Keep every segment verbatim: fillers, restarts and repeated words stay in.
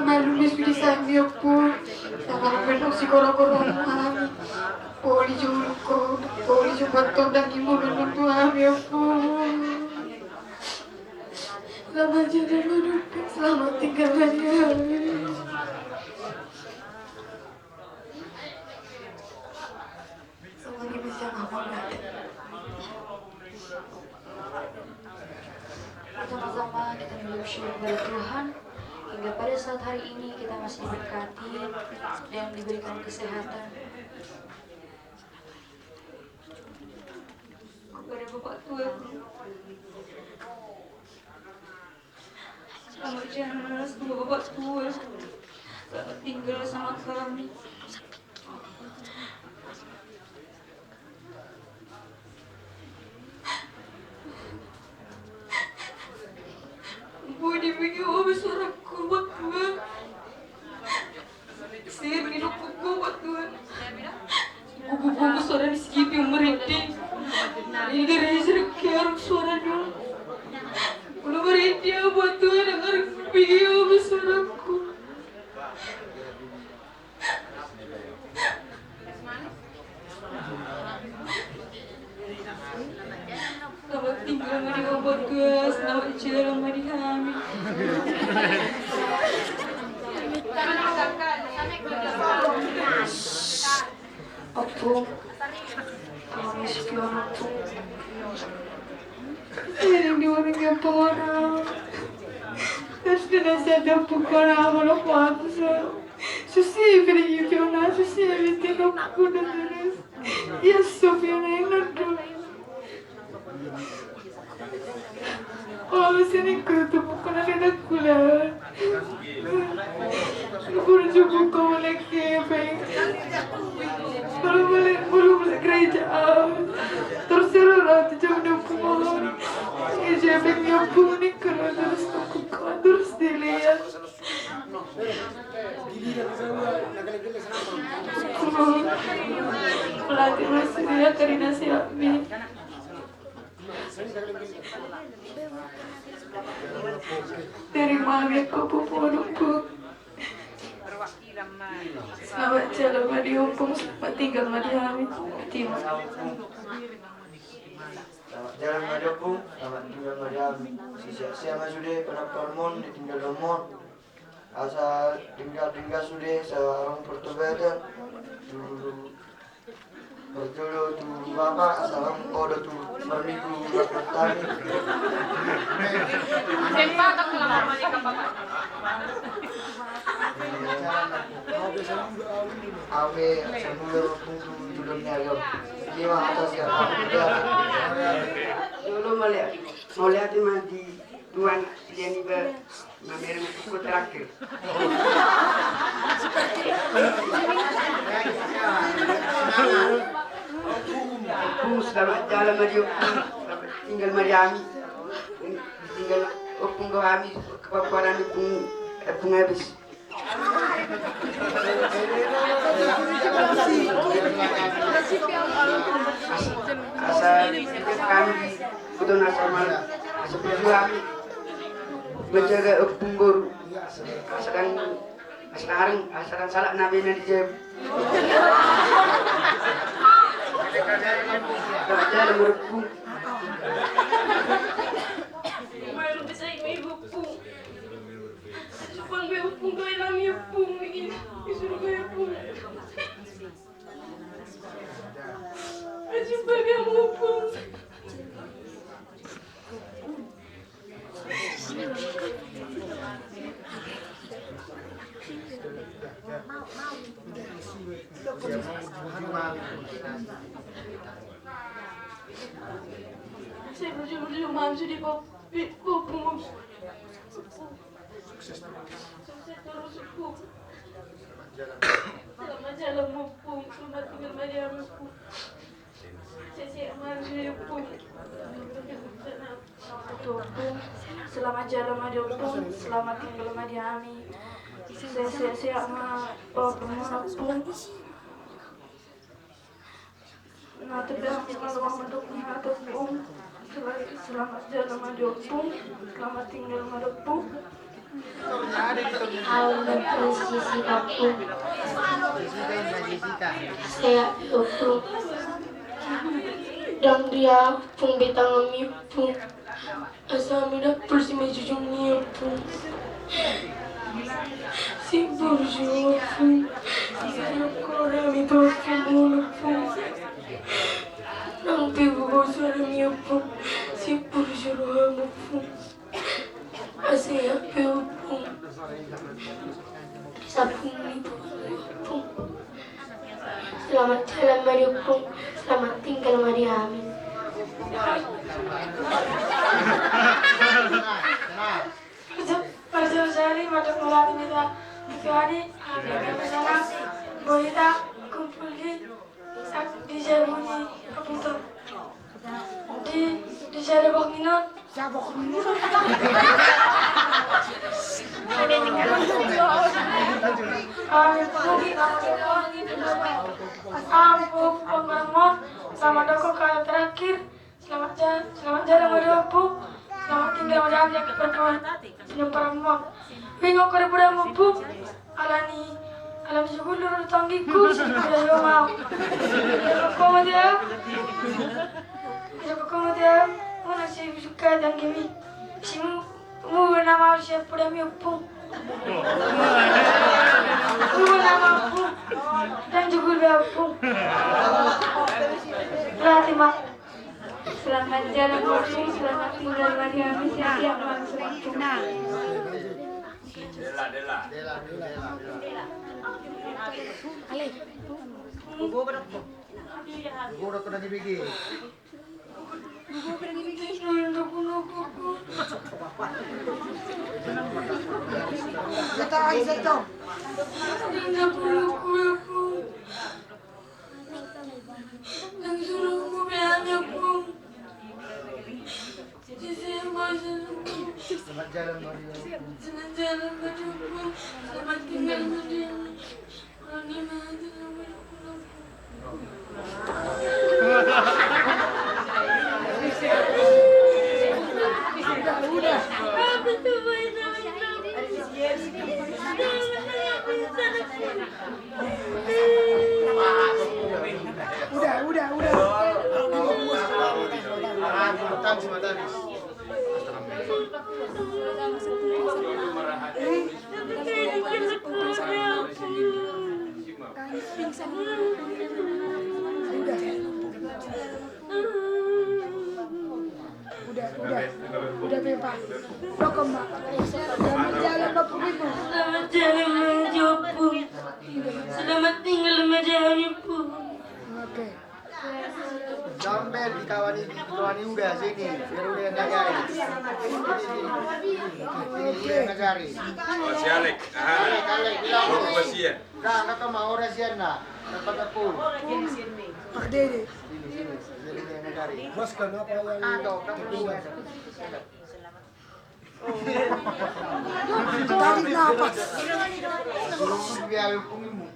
Malum ma sude hami, Ompu. Sanga mendok sigoragora hami. Poli jo ulungku, poli jo patondang i molo nuntu hami, Ompu. Selamat jalan, Ompu. Selamat tinggal, Raja. Songon i ma sian hami. Sama-sama kita bersyukur kepada Tuhan hingga pada saat hari ini kita masih diberkati dan diberikan kesehatan. Kepada Bapak Tua. Selamat jalan, Bapak Tua. Selamat tinggal sama kami. Budi budi, oh, suaraku, Bapak Tua. Sir, nidok buku, Bapak Tua. Buku-buku suara di segipi merinding. Ini dari hasil kiaruk suara dulu. Belum merinding, Bapak Tua, dengar video suaraku. Selamat tinggal ma di Bapak Tua, selamat jalan ma di hami. Ompung, kami sekian, Ompung. Ini di warungnya Pora. Terus dia nasihat Ompung, Pora, kalau aku, aku suruh. Susi, pilih Fiona, susi, pilih Tino, aku udah terus. Iya, Sofiana yang nonton. Oh, sini kutu bukan ada kuda. Burju buka oleh kepeng. Belum boleh, belum boleh gereja. Terus seru roti jam dua puluh malam. Gereja yang nyambung nih, kalau terus aku terus dilihat. Pelatih masih dia karena siap nih. Dari mami aku pupuk. Selamat jalan ma di Ompung, selamat tinggal ma di hami. Terima. Selamat jalan ma di Ompung, selamat tinggal ma di hami. Sisiap-siap ma sude panamparmon, ditinggal domon. Asa tinggal-tinggal sude sarung pertobatan. Dulu perjolo tu bapa, asa lam odo tu marminggu. Ame, samula berkumpul tu dunia agama. Ini mah atas ya. Dulu melihat, melihat ma di Tuhan, dia ni ba. Mamereng buku terakhir. Ompung, selamat jalan ma di Ompung. Selamat tinggal ma di hami. Tinggal Ompung do hami, kepapuaran Ompung, Ompung habis. Asa, asa kami, betul asa mal, asa berjuang. Menjaga Ompung boru. Asa dang, asa dang areng, asa dang salak na bena di jam. Raja na merepung. Supang be Ompung, doain hami Ompung, ini disuruh be Ompung. Supang be Ompung. Saya berjuang-berjuang maju di Ompung. Sukses terus, Ompung. Selamat jalan, Ompung. Selamat tinggal, Ompung. Sukses, Ompung. Ompung. Selamat jala ma di ompung, selamat tinggal ma di hami. Sehat-sehat ma ompung. Na tu bilang kalau mau dok na dok pung. Selamat jala ma di ompung, selamat tinggal ma di ompung. Au na tu sisi ompung. Sehat ompung. Dang dia pung betang ami pung. Asa mida pul si mejujung ni ompung. Si burju ompung. Si burju ompung. Nang pe bubu suara ni ompung. Si burju roham ompung. Asa ya pe ompung. Sapung ni ompung. Selamat jalan ma di ompung, selamat tinggal ma di hami. Parjolo sahali mandok mauliate ma hita tu Tuhan i, ala ni na boi hita kumpul di, di jabu ni ompung. Di, di sada bohong inon. Ampun, penggemar. Selamat datang ke terakhir. Selamat ja-, selamat jalan ma di ompung. Selamat tinggal ma di hami, yang pertama. Selamat jalan ma di ompung. Alani, alani sugul do ro tanggingku, sugul do ro ma. Ira koko ma di au. Ira koko ma di au. Muna si suka tanggimi. Simu, mu nama siap poda mi ompung. Mu nama ompung. Dan sugul be ompung. Berarti ma. Selamat jalan ompung, selamat tinggal ma di hami, sehat-sehat ma ompung. Nah. Dela, dela. Dela, dela, dela. Ale. Gogo da pedang ibege. Gogo pedang ibege. Kita ai satu. Nang suruh ku bilang ya, Pung. Sisi yang mau suruh ku. Selamat jalan, Mario. Selamat jalan, Mario, Pung. Selamat tinggal, Mario. Kalau dia mau, dia mau, dia mau. Udah, udah. Udah, udah, udah. Udah. Udah, udah. Udah, Bang. Rokok, Mak. Selamat jalan, Bapak Ibu. Selamat jalan, Bapak Ibu. Selamat tinggal, Bapak Ibu. Oke. Jambel di kawan ini, kawan ini udah sini. Biar udah yang jaga. Ini udah yang jaga. Oh, si Alek. Aha. Alek, Alek, bilang. Oh, kasihan. Nah, naka mau ora sian na. Dapat aku. Pak Dede. Sini, sini. Jadi dia yang mencari. Bos, kenapa yang ada? Tarik napas. Suruh dia pungimu.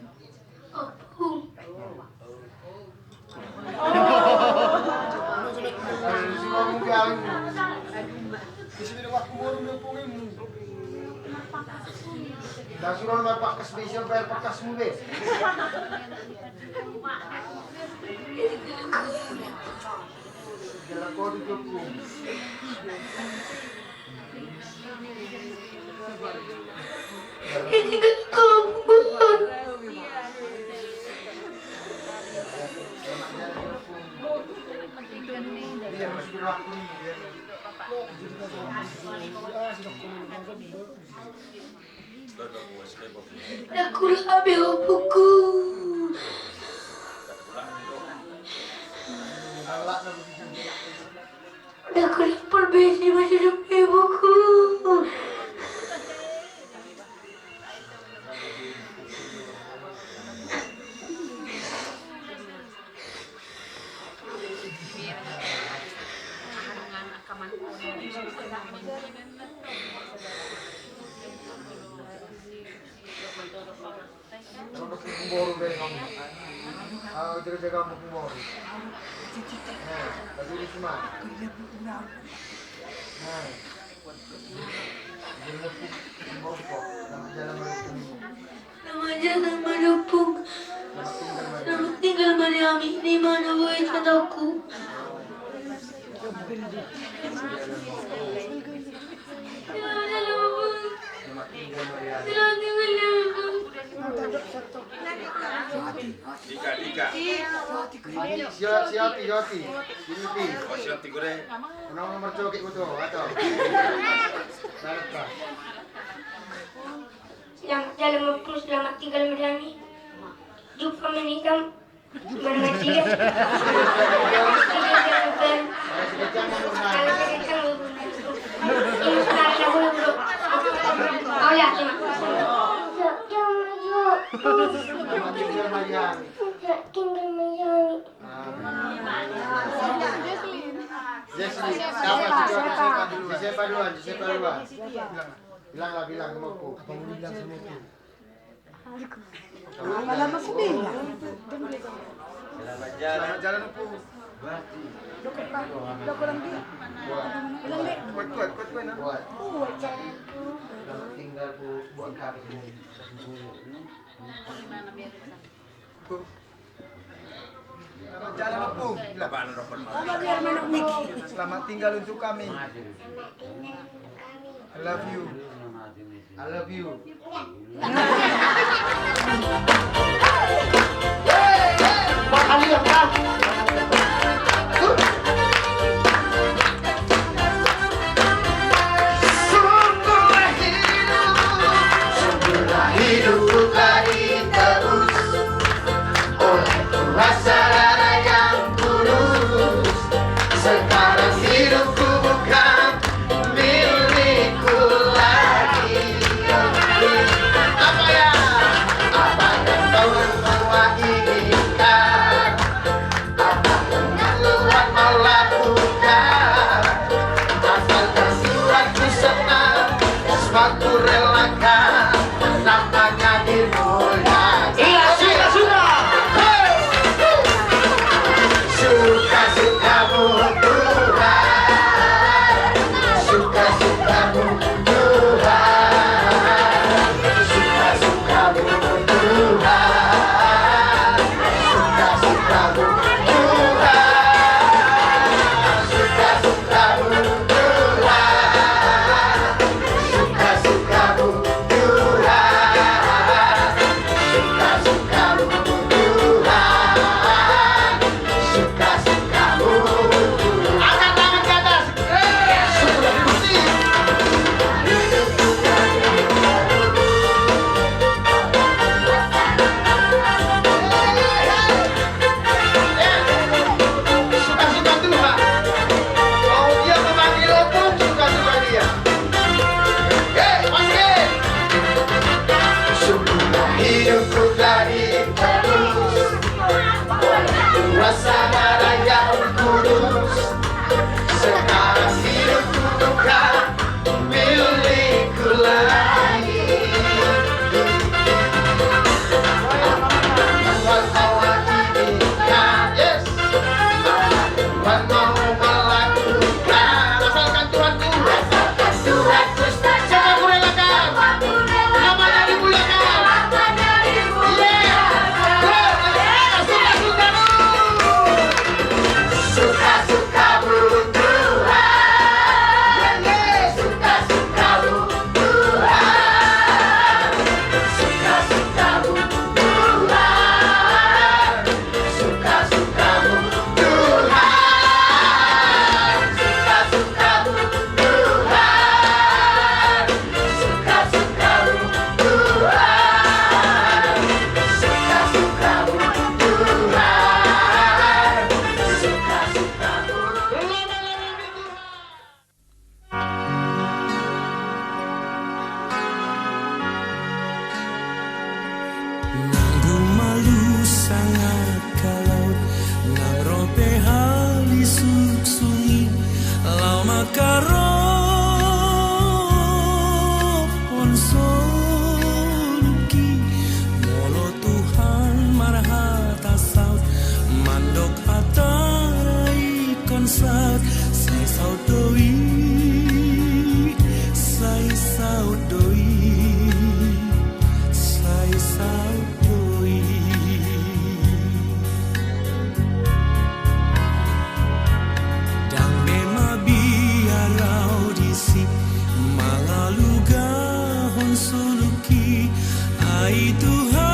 Di sini dengan aku mau dulu pungimu. Dah suruh lu pakas be, siapa yang pakas mu be? Jalan kau di jokung. Nakula be ompuku. Nakula pol be si masuk ibuku. Ah, itu jaga buku mau. Nah, baju di sini. Nah. Selamat jalan, Madepung. Selamat tinggal, Madepung. Selamat tinggal, Madepung. Di mana boi kataku? Selamat tinggal, Madepung. Selamat tinggal, Madepung. Dika, Dika. Sioti, Sioti. Ini, Pi. Oh, Sioti, gue deh. Nomor, nomor cokik gue tuh, atau? Selamat, Pak. Selamat jalan, Madepung, selamat tinggal, Madani. Jumpa menikam. Baru ngaji ya. Kalau saya kencang, gue benar. Ini sekarang aku dulu. Oh ya, terima kasih. Tinggal Miami. Jesli, siapa? Siapa duluan? Siapa duluan? Bilang lah, bilang sama aku. Lama-lama ku bilang. Selamat jalan, Opo. Kuat, kuat, kuat, kuat, nah. Kuat. Kuat. Selamat tinggal, Bu. Buat kami. Selamat jalan, Opo. Selamat tinggal untuk kami. I love you. I love you. Sungguhlah hidup, sungguhlah hidupku telah ditebus oleh kuasa darah yang kudus. Sekarang hidupku bukan milikku lagi. Apa yang, apa yang Tuhan mau inginkan? Apa yang Tuhan mau lakukan? Asal tersurat ku senang, semua ku relakan, namanya dimuliakan. Iya, sudah, sudah. Hei! Suka-sukamu Tuhan, suka-sukamu Tuhan, suka-sukamu Tuhan, suka-sukamu Tuhan, suka-sukamu Tuhan, suka-sukamu do i, sai saut do i. Ndang be mabiar au disi mangalugahon soluki, ai Tuhan.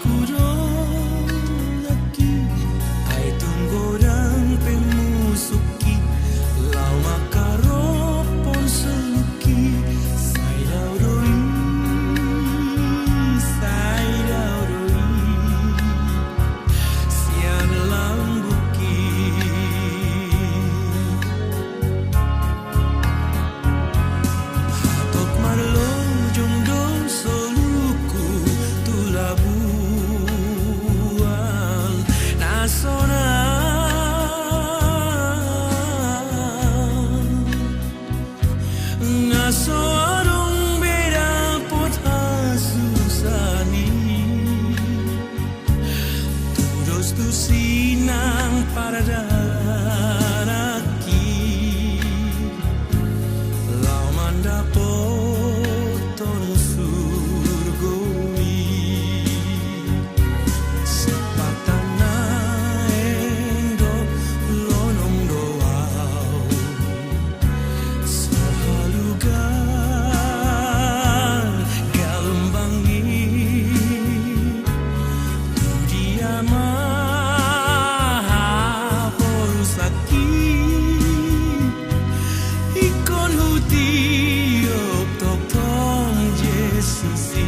Hudolangki, ai tung godang pe musukki, laho mangkarophon soluki, sai dao do i, sai dao do i, sian lambungki. Hatop marlojong do soluku tu labuan na sonang, na so adong be dapot hasusaan i. Tudos tusi nang paradalanki, laho mandapothon surgo i. Sipata naeng do lonong do au, so halugan galombang i, tu dia ma haporusakki, ingkon hutiop tongtong Jesus i.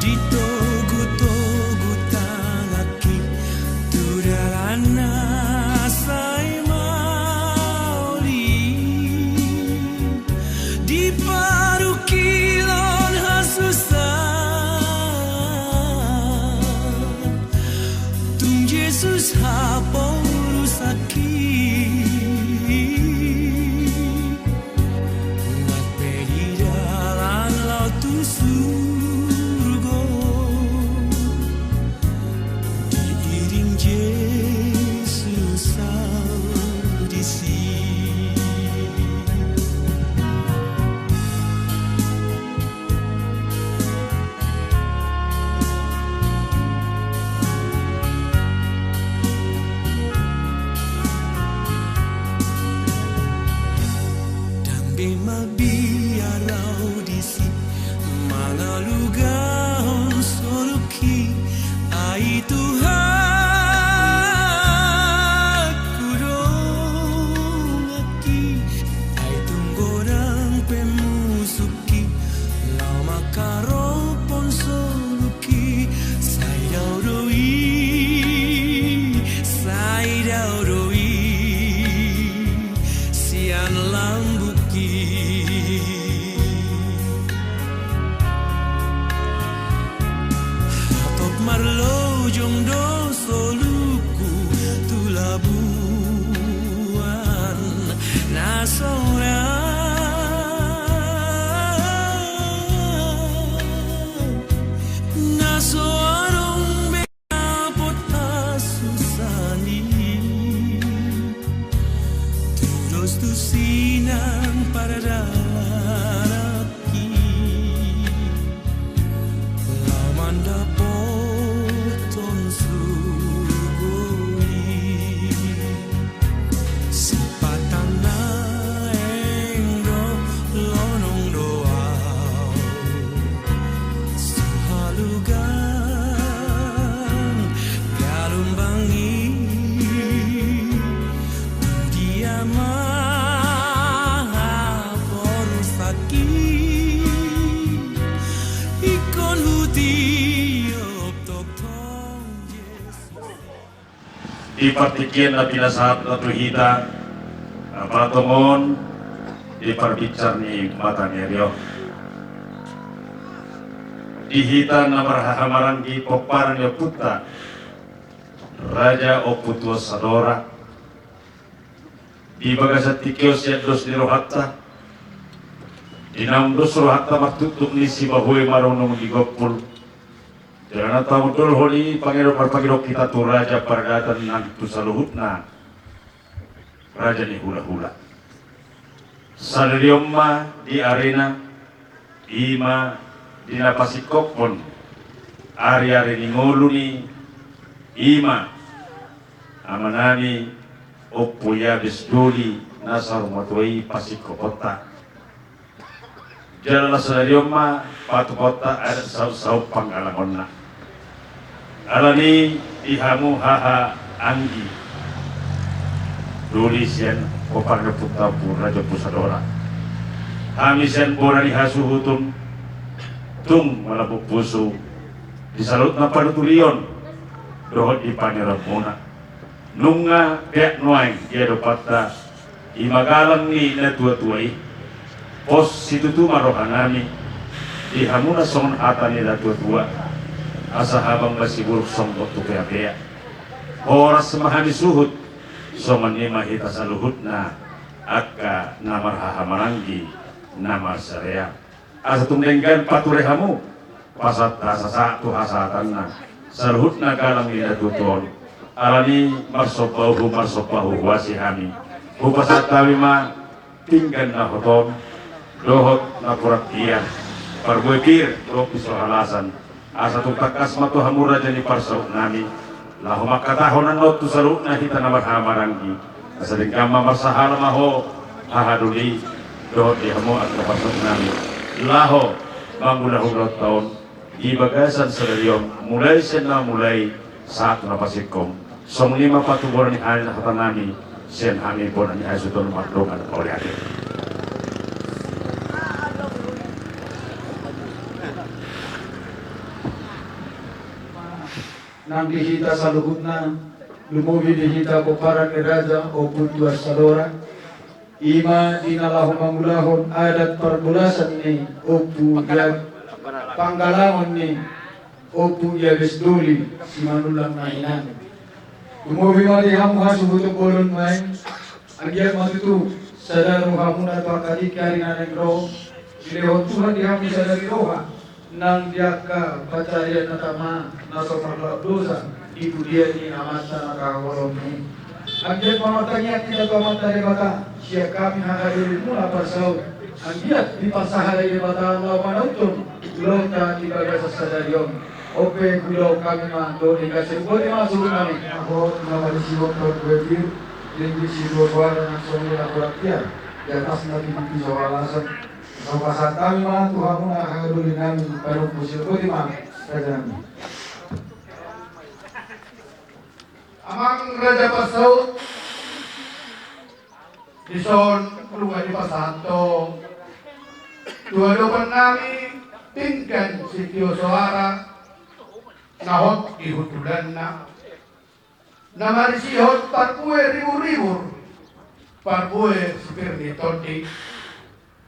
Ditogutogu tanganki tu dalan na sai maol i, diparungkilhon hasusaan, tung Jesus haporusakki. Nang pe di dalan laho tu surgo, diiring Jesus au disi. Ndang be mabiar au disi mangalugahon soluki, ai Tuhan hudolangki, ai tung godang pe musuk i, laho mangkarophon soluki, sai dao do i, sai dao do i, sian lambungki. Hatop marlojong do soluku tu labuan na sonang, na so adong be dapot hasusaan i. Tudos tusi nang paradalan i, laho mandapothon surgo i. Sipata naeng do lonong do au, so halugan galombang i, tu dia ma haporusakki, ingkon hutiop tongtong Jesus. Di partingkian na pinasahatna tu hita, apala tongon di parbinsar ni mata ni ari on, di hita na marhahamaranggi pomparan ni ompunta Raja Ompu Tuan Sadora, di bagasan tingki on sian dos ni rohanta, di naung dos rohanta martuktuk ni Sibahohe Maronong di Gompul, Jala na taondolhon i pangido, marpangido hita tu raja paradaton nang tu saluhutna raja ni hulahula. Sadari on ma di arina, i ma di na pasingkophon ariari ni ngolu ni, i ma amanami Ompu Yabes Doli na saur matua i pasingkophonta. Jala sadari on ma patupaonta adat saut-saut panggalangonna. Alani i di hamu haha anggi, doli sian pomparan ni ompunta Ompu Raja Ompu Sadora, hami sian bona ni hasuhuton tung malambok pusu di saluhutna panuturion dohot di pangidoanmuna. Nunga peak nuaeng di adopanta i ma galang ni natuatua i. Pos situtu ma rohanami di hamuna songon hata ni natuatua: Asa habang ma siburuk songgop tu peapea. Horas ma hami suhut, songon i ma hita saluhutna angka na marhahamaranggi na marsarea. Asa tung denggan pature hamu, pasahat hasasahat tu hasahatan na saluhutna galang ni natuatua on. Alani marsomba uhu, marsomba huhuasi hami, hupasahat hami ma pinggan na hot on dohot napuran tiar, parbue pir dohot piso halasan. Asa tung tangkas ma tu hamu raja ni parsautnami, laho mangkatahon annon tu saluhutna hita na marhahamaranggi. Asa denggan ma marsahala ma ho haha doli dohot di hamu angka parsautnami, laho mangulahon ulaonta on di bagasan sadari on, mulai sian na mamulai sahat tu na pasingkop. Songon i ma patupaon ni hami, hatanami sian hami bona ni hasuhuton mardongan mauliate. Nang di hita saluhutna, lumobi di hita pomparan ni raja Ompu Tuan Sadora, i ma di na laho mangulahon adat parbolasan ni Ompu Yab-, panggalangon ni Ompu Yabes Doli Simanullang na hinan. Lumobi ma di hamu hasuhuton bolon nuaeng. Anggiat ma tutu sada rohamuna tu angka tingki ari na naeng ro, dilehon Tuhan di hamu sada ni roha nang di angka pansarian na tama na so marhalap dosa di pudian ni Amanta na haholomon i. Anggiat ma martangiang hita tu Amanta Debata sian hami haha dolimuna parsaut, anggiat dipasahat Debata laho manonton ulaonta di bagasan sadari on. On pe huulahon hami ma dohot denggan, sai botima suhutnami. Aho na marisi on parbue pir, linggit situtu soara nang songon i napuran tiar, di atasna piso halasan. Hupasahat hami ma tu hamuna haha dolinami, panompu, sai botima rajanami. Amang raja parsaut, dison nunga dipasahat ho tu adopannami pinggan sitio soara na hot di hundulanna, na marisihon parbue ribur-ribur, parbue sipir ni tondi.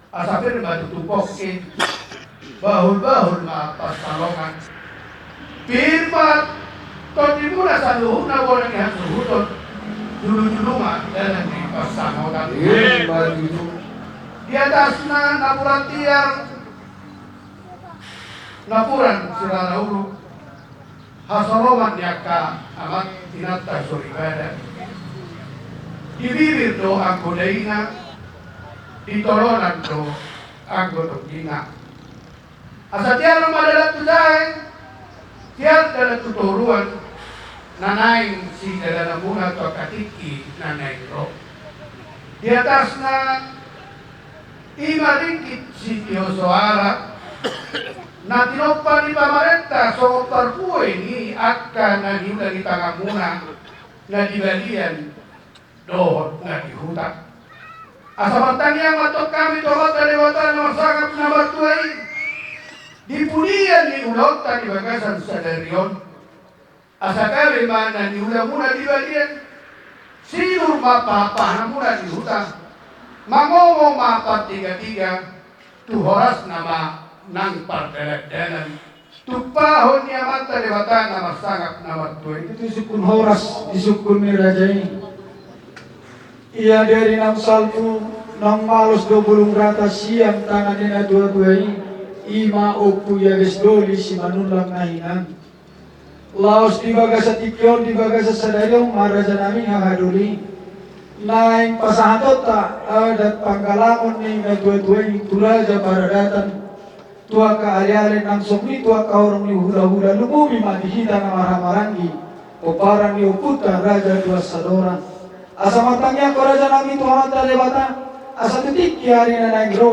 Asa pir ma tutu pongki, bahul-bahul ma pansalongan. Pir ma tondimuna saluhutna bona ni hasuhuton, julu-julu ma dalan ni pansamotan. Pir ma tutu. Di atasna napuran tiar, napuran sirara ulu, hasoloman ni angka amak inanta soripada. Di bibir do anggo daina, di tolonan do anggo tonggina. Asa tiar ma dalan tu jae, tiar dalan tu toruan, na naeng sidalananmuna tu angka tingki na naeng ro. Di atasna i ma ringgit sitio soara na tinompa ni pamarenta songon parbue ni angka na niula ni tanganmuna na di balian dohot na di huta. Asa martangiang ma antong hami tu Amanta Debata na marsangap na martua i, di pudian ni ulaonta di bagasan sadari on. Asa gabe ma na niulamuna di balian, sinur ma pahanpahanmuna di huta, mangomo ma partigatiga, tu horasna ma nang pardalandalan, tumpahon ni Amanta Debata na marsangap na martua i. Tutu sungkun horas di sungkun ni raja i. Ia dari naung salpu, naung malos do bulung rata sian tangan ni natuatua i, i ma Ompu Yabes Doli Simanullang na hinan. Laos di bagasan tingki on, di bagasan sadari on ma raja nami hahadoli, naeng pasahatonta adat panggalangon ni natuatua i tu raja paradatan, tu angka aleale nang songon i tu angka horong ni hulahula, lumobi ma di hita na marhahamaranggi, pomparan ni ompunta Raja Tuan Sadorang. Asa martangiang ma raja nami tu Amanta Debata, asa tu tingki ari na naeng ro,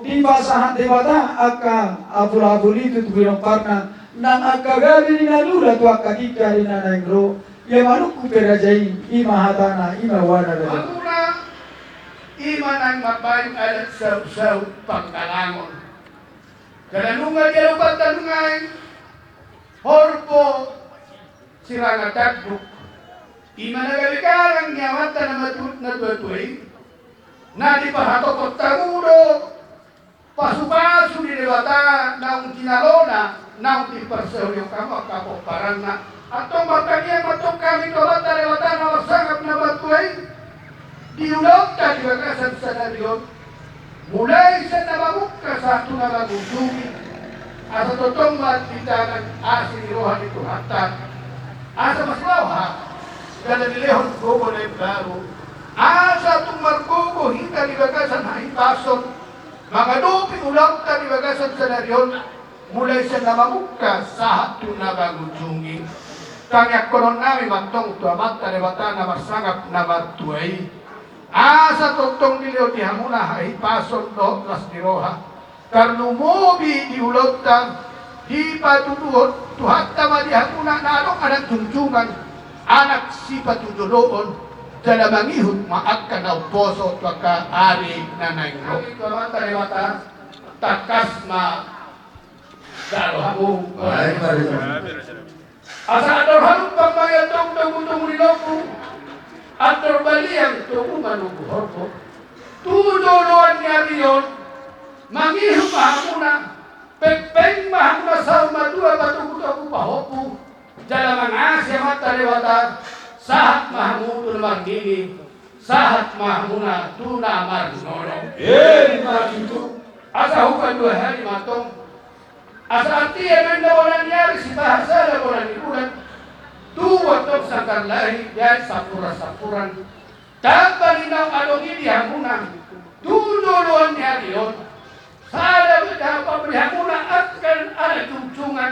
dipasahat Debata angka apulapul i tu tubu ni ompunta, nang angka gabe ni na niula tu angka tingki ari na naeng ro. Ia manungkun pe raja i, i ma hatana, i ma goarna raja. Mangula, i ma naeng mambahen adat sautsaut panggalangon. Jala nunga dialupanta nuaeng horbo Sirangga Tanduk, i ma na gabe galang ni amanta na matu-, natuatua i, na dipahatopot hamu do pasupasu ni Debata naung jinalona, naung diparsaulihon hamu angka pomparanna. Antong martangiang ma antong hami tu Amanta Debata na marsangap na martua i, di ulaonta di bagasan sadari on, mulai sian na mamungka sahat tu na mangujungi, asa tongtong ma ditangan asi ni roha ni Tuhanta, asa marsiroha, jala dilehon gogo na imbaru, asa tung margogo hita di bagasan hahipason, mangadopi ulaonta di bagasan sadari on, mulai sian na mamungka sahat tu na mangujungi. Tangianghonon nami ma antong tu Amanta Debata na marsangap na martua i, asa tongtong dilehon di hamuna hahipason dohot las ni roha, tarlumobi di ulaonta, dipatuduhon Tuhanta ma di hamuna na adong anak jungjungan, anak sipatujoloon, jala mangihut ma angka na umposo tu angka ari na naeng ro. Amanta Debata, tangkas ma jalo hamu. Baik, baik. Asa andor halumpang ma i antong togutogu ni lombu, andor baliang togu ma lombu horbo. Tu joloan ni ari on, mangihut ma hamuna, pengpeng ma hamuna saur matua patogutogu pahompu, jala mangasi Amanta Debata, sahat ma hamu tu na marnini, sahat ma hamuna tu na marnono. Emma tutu. Asa hupaduahali ma antong, asa artia baen na bona ni ari sipahasada bona ni bulan, tubu antong sanggar lahi, diae sampuransampuran. Tamba ni naung adong i di hamuna tu joloan ni ari on, sada pe dapot di hamuna angka anak jungjungan,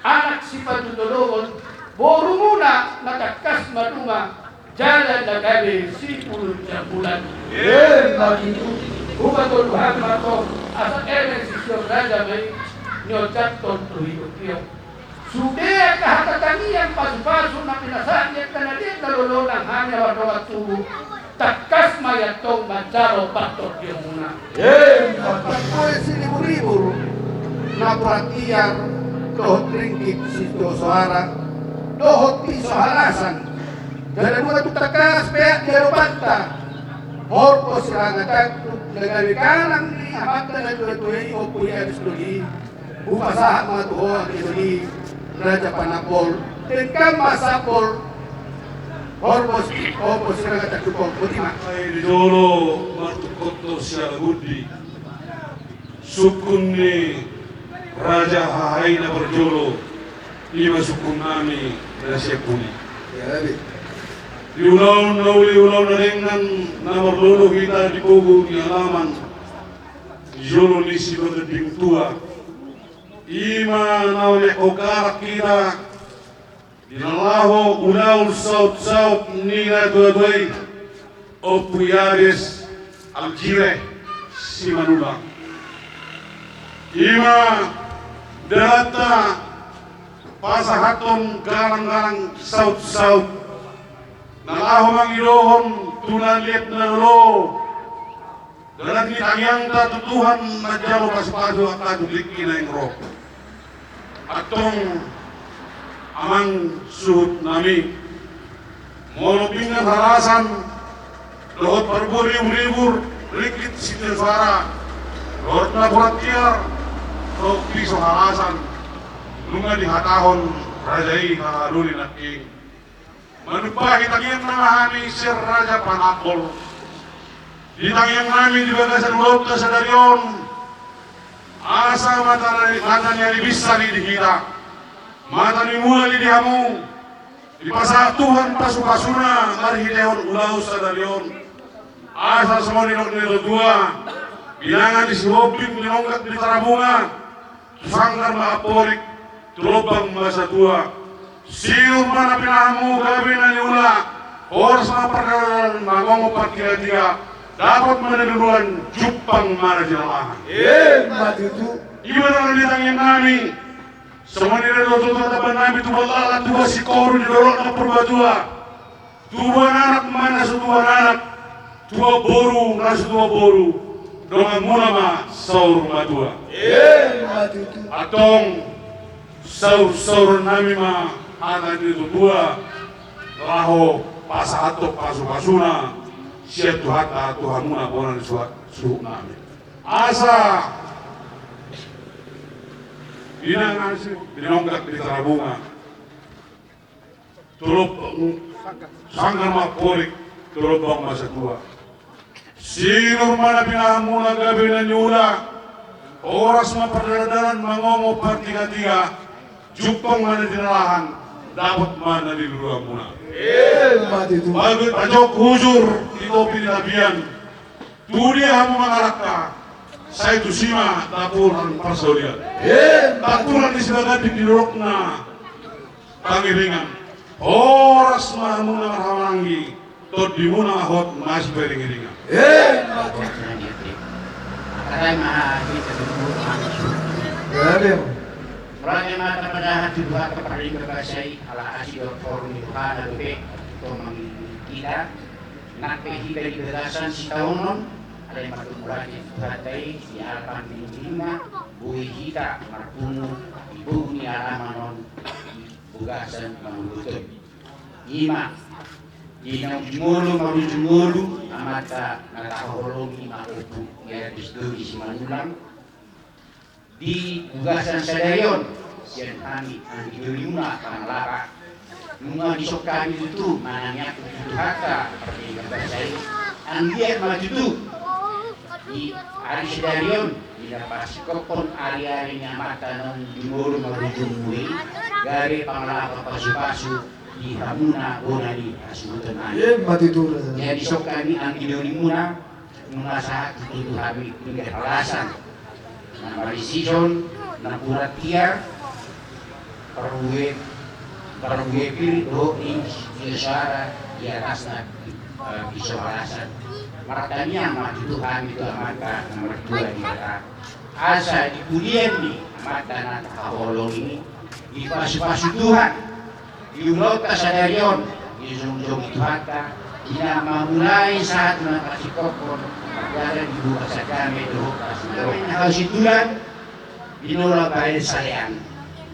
anak sipatujoloon, borumuna na tangkas maduma, jala na gabe sipulunjambulan. Emma tutu. Hupatolu hami ma antong, asa eme sisihon raja ma i, nionjathon tu hiopion. Sude angka hata tangiang pasupasu na pinasahat ni angka na liat na lolo nang hami na mardongan tubu, tangkas ma i antong manjalo pantordion muna. Emma tutu. Angka poesi libur-libur, napuran tiar, dohot ringgit sitio soara, dohot piso halasan. Jala nunga tung tangkas peak di adopanta horbo Sirangga Tanduk na gabe galang ni amanta na tuatua i, Ompu Iabes Doli. Hupasahat ma tu ho angka doli, Raja Panambol, denggan ma sambol horbo, horbo Sirangga Tanduk on. Boti ma. Ai di jolo martungkot do siala gundi. Sungkun ni raja hahaina parjolo, i ma sungkun nami na sian pudi. Di ulaon na uli, ulaon na denggan, na marlolo hita di pogu ni alaman, di jolo ni Simatondingtua. I ma na mangihut galang hita di na laho ulaon sautsaut ni na tuatua i, Ompu Iabes Aljire Simanula. I ma dalanta pasahathon galanggalang sautsaut na laho mangidohon tu na liat na lolo. Dalan ni tangiangta tu Tuhan manjalo pasupasu angka tu tingki na naeng ro. Antong amang suhut nami, molo pinggan halasan dohot parbue libur-libur, ringgit sitio soara, dohot napuran tiar, dohot piso halasan, nunga dihatahon raja i hahadoli nangkin. Manumpahi tangiang nami sian Raja Panambol. Di tangiang nami di bagasan ulaonta sadari on, asa mata ni, mata ni ari binsar i di hita. Mata ni mula i di hamu, dipasahat Tuhan pasupasuna marhitehon ulaon sadari on. Asa songon nidok ni natuatua, binanga ni Sihombing, binongkak di Tarabunga, tu sanggar ma Amporik, tu lobang ma satua. Sinur ma na pinahanmu gabe na niula, horas ma pardalanan, mangongo partigatiga, dapot ma na niluluan, jumpang ma na jinalahan. Emma tutu. Ima na di tangiang nami. Songon i do tutu hata nami, tubuan laklak, tubuan singkoru di dolok na Purbatua. Tubuan anak ma na so tubuan anak, tubuan boru na so tubuan boru. Donganmuna ma saur matua. Emma tutu. Antong saur-saur nami ma hata ni natuatua, laho pasahathon pasupasuna sian Tuhanta tu hamuna bona ni suhut nami. Asa binanga ni Sihombing, binongkak di Tarabunga, tu lobang, sanggar ma Amporik, tu lobang ma satua. Sinur ma na pinahanmuna gabe na niula, horas ma pardalanan, mangongo partigatiga, jumpang ma na jinalahan, dapot ma na niluluanmuna. Emma tutu. Bagot ajok hujur di topi ni tapian. Tu dia hamu mangalangka, sai tusi ma tapuran parsaulian. Emma tutu. Tapuran ni Sibagading di dolokna Pangiringan. Horas ma hamuna marhahamaranggi, tondimuna ma hot masiparingiringan. Emma tutu. Gabe ma. Mauliate ma hita tu Tuhanta parlinggoman basa i, ala asi dohot horong ni rohana dope, tong mangilili hita. Nang pe hita di bagasan sitaonon, alai martumbu raja Tuhanta i, di alaman ni lingna, boi hita marpungu di boru ni alaman on, di bagasan mangulutun. Ima, di naung jumolo marujung ngolu, amanta na tahaholongi ma Ompu Gerdes Dodi Simanullang, di bagasan sadari on, sian hami anggidoli muna pangalapa, nunga dison hami tutu manangiangkon tu Tuhanta parlinggoman basa i, anggiat ma tutu di ari sadari on, di na pasingkophon ari-ari ni amanta naung jumolo marujung ngolu i, gabe pangalapa pasupasu di hamuna bona ni hasuhuton nami. Emma tutu. Jadi dison hami anggidoli muna, nunga sahat tutu hami pinggir halasan. Na marisison, na purat tiar, parbue, parbue pir dohot ni tiosara di atasna, eh, piso halasan. Martangiang ma tutu hami tu Amanta na martua Debata, asa di pudian ni amanta na tahaholongi i, dipasupasu Tuhan di ulaonta sadari on, dijongjongi Tuhanta, di na mamulai sahat tu na pasingkophon, mardalan di bagasan dame dohot pasingkophon. Hau sintulan, di na ula baen salean.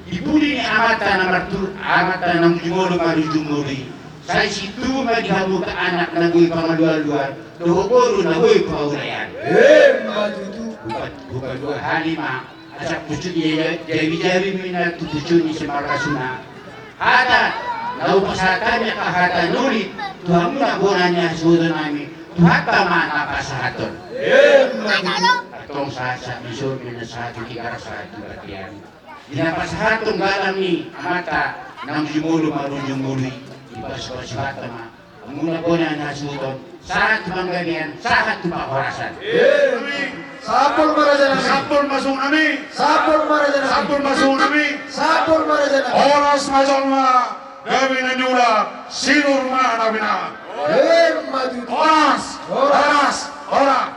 Di pudi ni amanta na martua, amanta na naung jumolo marujung ngolu i, sai situtu ma di hamuta anak na boi pangalualuan dohot boru na boi paulaean. Emma tutu. Hupa-, hupalua hami ma asa pucuk ni jabijabi, mina tu pucuk ni simarlasuna. Hata na hupasahat hami angka hata na uli tu hamuna bona ni hasuhuton nami, Tuhanta ma na pasahathon. Emma tutu. Antong sahat-sahat ni sorbi, na sahat tu Tigaras, sahat tu Batian. Di na pasahathon galang ni amanta naung jumolo marujung ngolu i, dipasupasu Tuhanta ma hamuna bona ni hasuhuton, sahat tu panggabean, sahat tu parhorasan. Sampul ma raja nami. Sampul ma suhut nami. Sampul ma raja nami. Sampul ma suhut nami. Sampul ma raja nami. Horas ma jolma, gabe na niula, sinur ma na pinahan. Emma tutu. Horas. Horas. Horas. Horas.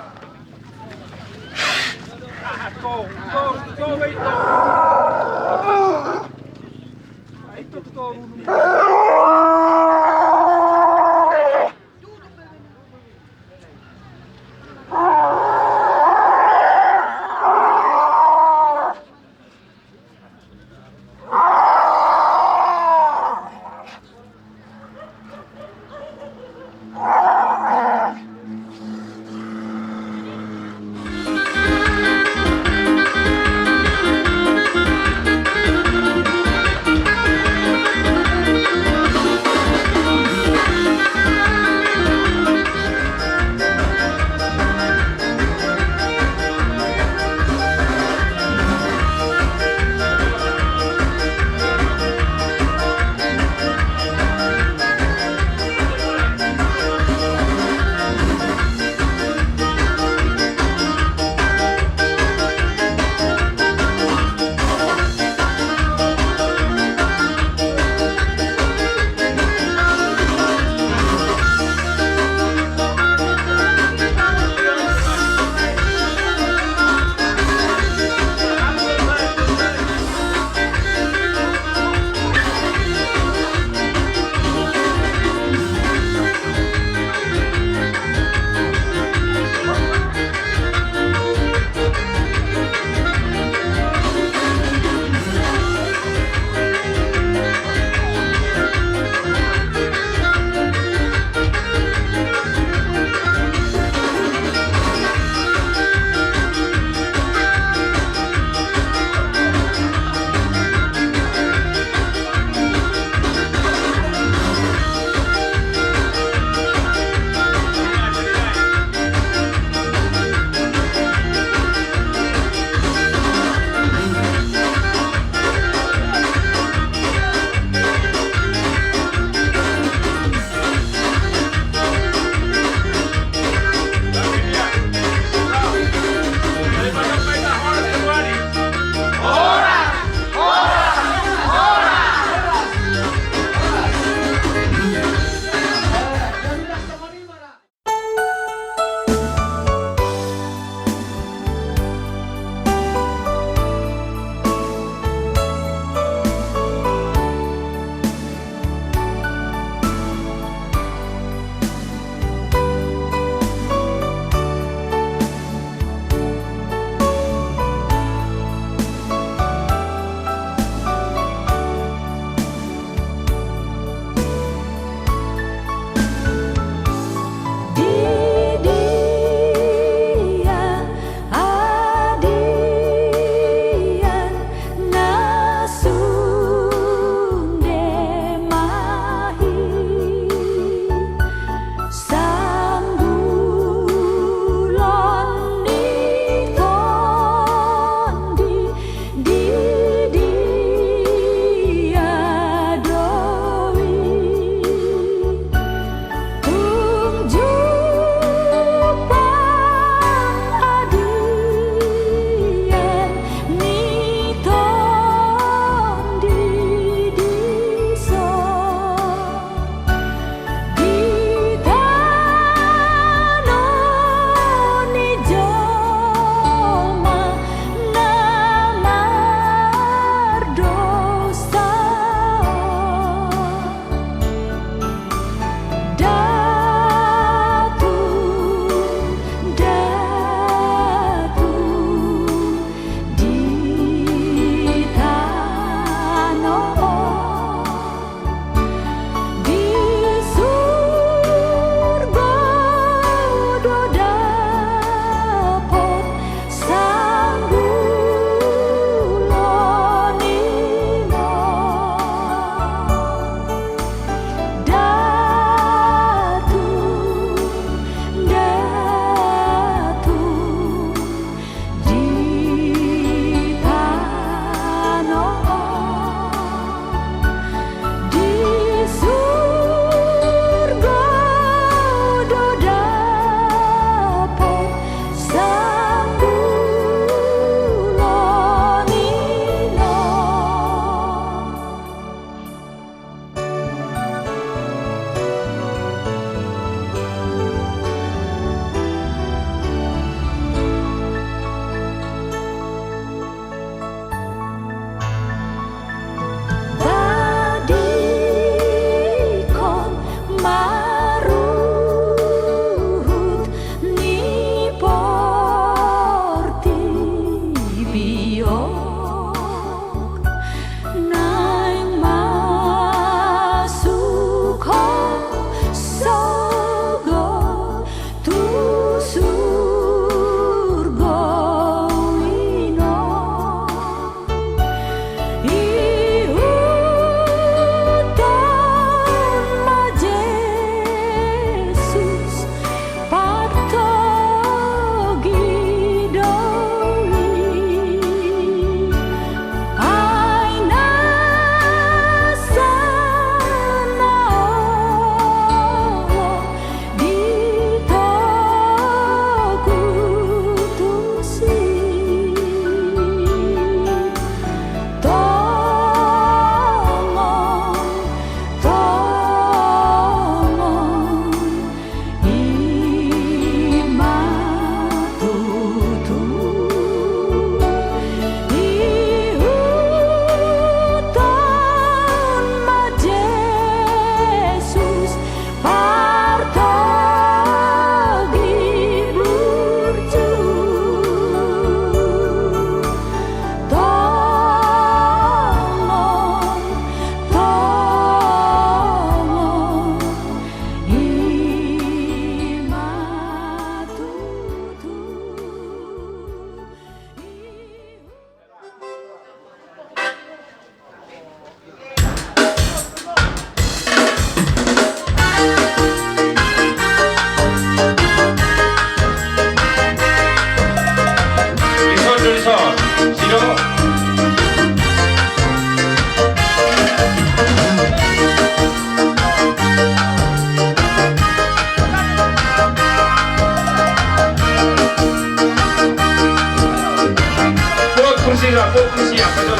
Sirapung siap, betul.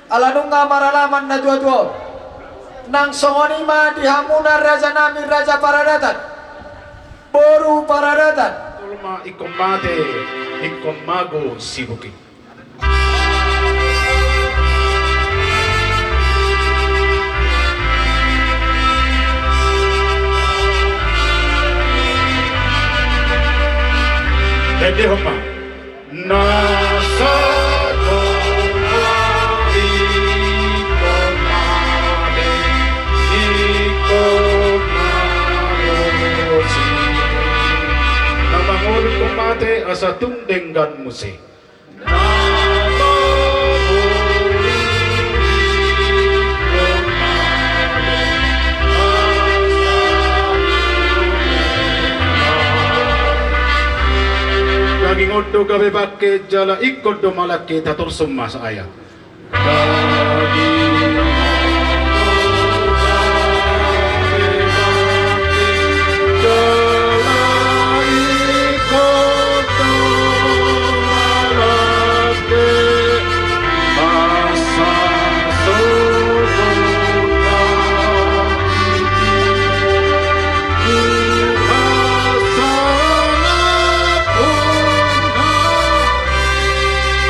Ala nunga maralaman na tuatua on. Nang songon i ma di hamuna raja nami, raja Paradatan, boru Paradatan. Jolma ingkon mate, ingkon mago sibuki. Jadi homa. Na sakola ingkon mate, ingkon malosi. Na mangolu ingkon mate asa tung denggan muse. Na mangolu ingkon mate asa tung denggan. Daging on do gabe bangke jala ingkon do malangke, tatorus ma saaya. Daging on do gabe bangke jala ingkon do malangke.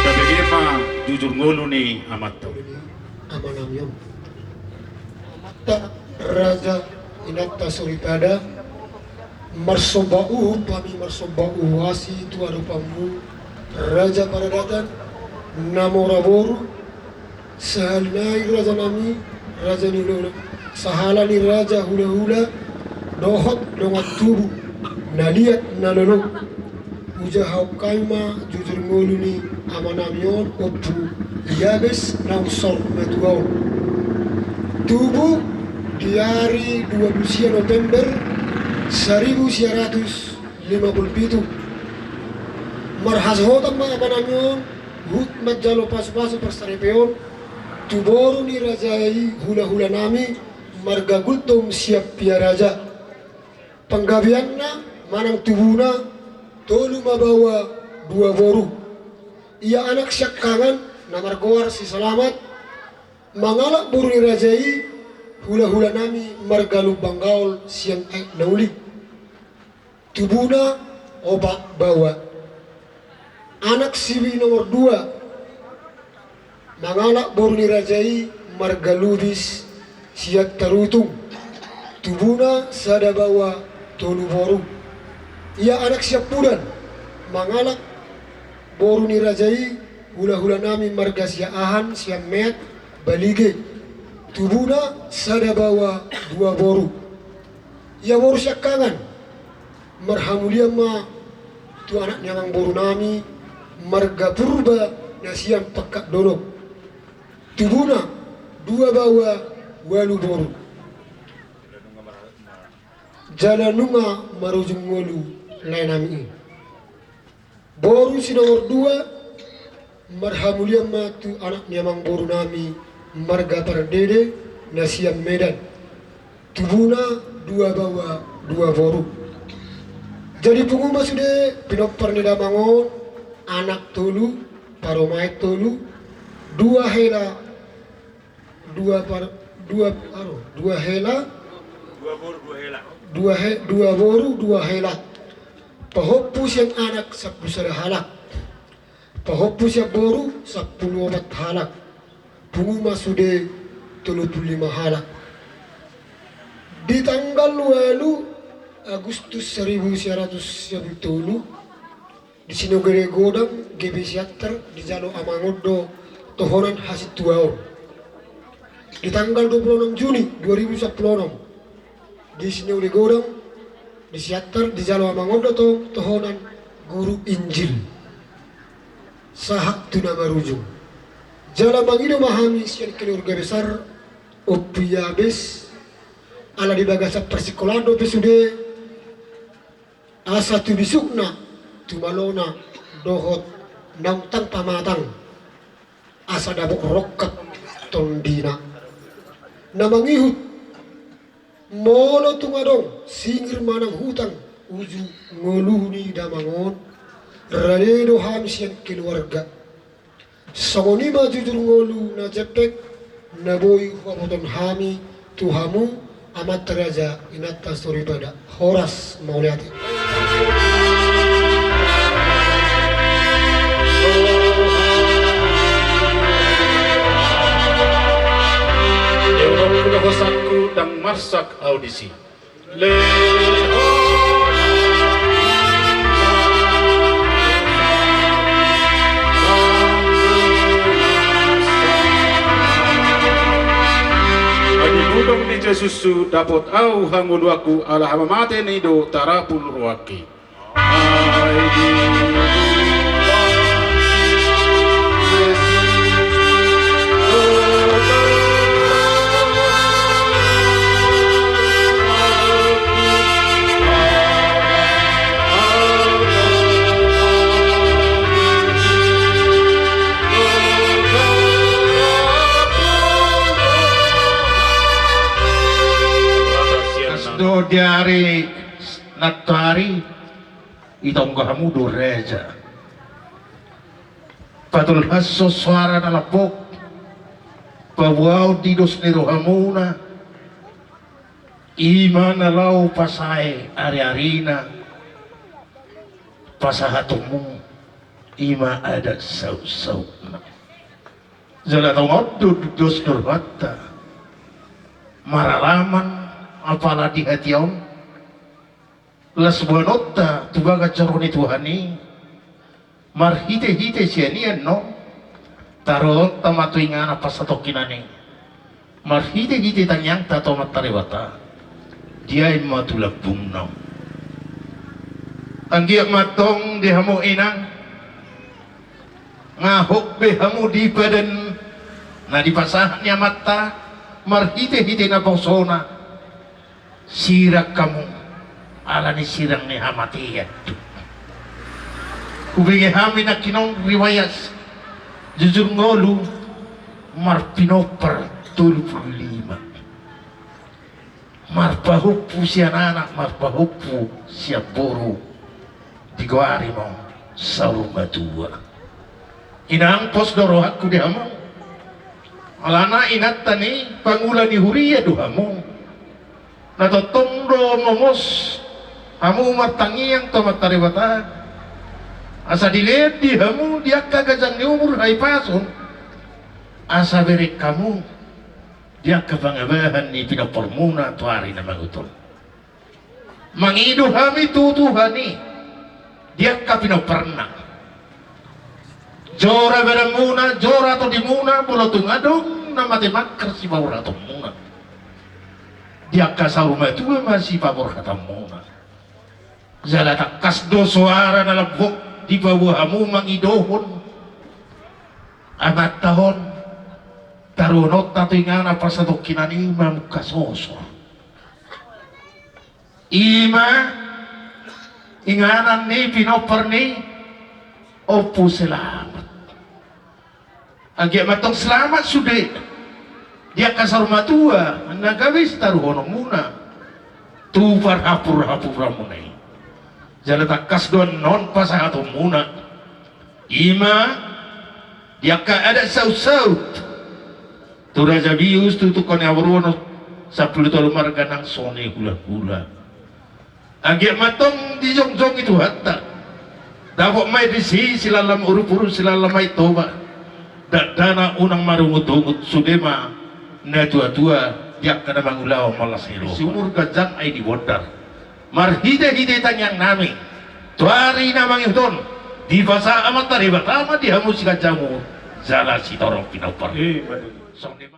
Tabege ma jujur ngolu ni amanta. Amanami on. Amanta raja, inanta soripada, marsomba uhum hami, marsomba uhuasi tu adopanmu, raja Paradatan, na mora boru, sahali nai raja nami, raja ni hulahula, sahala ni raja hulahula, dohot dongan tubu na liat na lolo. Hujahaon hami ma jujur ngolu ni amanami on, Ompu Yabes, naung sor matua on. Tubu di ari dua pulu sia November saribu sia ratus lima pulu pitu. Marhasohotan ma amanami on huhut manjalo pasupasu parsaripeon tu boru ni raja i, hulahula nami, marga Gultom sian Piaraja. Panggabeanna manang tubuna, tolu ma baoa, dua boru. Ia anak siangkangan na margoar si Salamat, mangalap boru ni raja i, hulahula nami, marga Lumban Gaol sian Aek Nauli. Tubuna opat baoa. Anak si nomor dua, mangalap boru ni raja i, marga Lubis sian Tarutung. Tubuna sada baoa, tolu boru. Ia anak siampudan, mangalap boru ni raja i, hulahula nami, marga Siahaan sian Meat, Balige. Tubuna sada baoa, dua boru. Ia boru siangkangan, marhamulian ma tu anak ni amangboru nami, marga Purba, na sian Pangkal Dolok. Tubuna dua baoa, ualu boru. Jala nunga marujung ngolu lae nami i. Boru si nomor dua, marhamulian ma tu anak ni amangboru nami, marga Pardede, na sian Medan. Tubuna dua baoa, dua boru. Jadi pungu ma sude pinompar ni damang on, anak tolu, parumaen tolu, dua hela, dua par-, dua, aro, dua hela, dua he-, dua boru, dua hela. Pahompu sian anak sampulu sada halak. Pahompu sian boru sampulu opat halak. Pungu ma sude tolu pulu lima halak. Di tanggal ualu Agustus saribu sia ratus sia pulu tolu, di Sinogede Godang, G B Siantar, dijalo amang on do tohonan hasintuaon. Di tanggal dua pulu onom Juni dua ribu sampulu onom, di Sinogede Godang, di Siantar, dijalo amang on do to-, tohonan guru Injil. Sahat tu na marujung. Jala mangido ma hami sian keluarga besar Ompu Yabes, ala di bagasan parsikolaan dope sude, asa tu bisukna, tu malona, dohot naung tang pamatang, asa dapot rongkap tondina. Na mangihut, molo tung adong singir manang hutang uju ngolu ni damang on, rade do hami sian keluarga. Songon i ma jujur ngolu na jempek na boi hubotohon hami tu hamu amanta raja inanta soripada. Horas, mauliate. Eulon kuda hosanku, ndang marsak au disi. Adi mudong di Jesus su dapot au hangoluanku, ala hamamate ni do tarapul rohangki. Kas do di ari nantoari ditonggo hamu do raja. Patolhashon soara na lambok, paboaon di dos ni rohamuna, i ma na laho pasae ariarina pasahatonmu, i ma adat sautsautna. Jala tongon do dos ni rohanta maralaman apala di hatiaon, las boanonta tu bagas joro ni Tuhan i, marhitehite sian i annon, taruhonta ma tu inganan parsatongkinan i, marhitehite tangiangta tu Amanta Debata, diain ma tu lambungna. Anggiat ma antong di hamu inang, nga hot be hamu di padan na dipasahat ni amanta, marhitehite naposona, sirang hamu, ala ni sirang ni hamatean do. Hubege hami nangkining riwayat jujur ngolu marpinompar tolu pulu lima. Marpahompu sian anak, marpahompu sian boru, digoari ma saur matua. Inang, pos do rohangku di hamu. Alana inanta ni pangula ni huria do hamu. Na tongtong do momos hamu martangiang tu Amanta Debata, asa dilehon di hamu di angka ganjang ni umur, hahipason, asa bereng hamu di angka pangabahan ni pinomparmuna tu ari na mangihut on. Mangido hami tu Tuhan i di angka pinomparna. Jora badanmuna, jora tondimuna, molo tung adong na mate mangkar sipaborhatonmuna, di angka saur matua ma sipaborhatonmuna. Jala tangkas do soara na lambok dipaboa hamu mangidohon amanta on, taruhononta tu inganan parsatongkinan i mamungka sosor. I ma inganan ni pinompar ni Ompu Selamat. Anggiat ma antong selamat sude di angka saur matua na gabe sitaruhononmuna tu parhampurhampuranmuna i. Jala tangkas do annon pasahatonmuna, i ma di angka adat sautsaut, tu Raja Bius, tu Tungkol ni Haboruon, sampulu tolu marga nang songon i hulahula. Anggiat ma antong dijongjongi Tuhanta. Dapot ma i disi silalam urup-urup, silalam aek Toba. Dakdanak unang marungutungut, sude ma natuatua di angka na mangulahon, malas ni roha. Siumur ganjang aek di bondar. Marhitehite tangiangnami tu ari na mangihut on, dipasahat Amanta Debata ma di hamu siganjang umur jala sitorop pinompar. Songon i ma.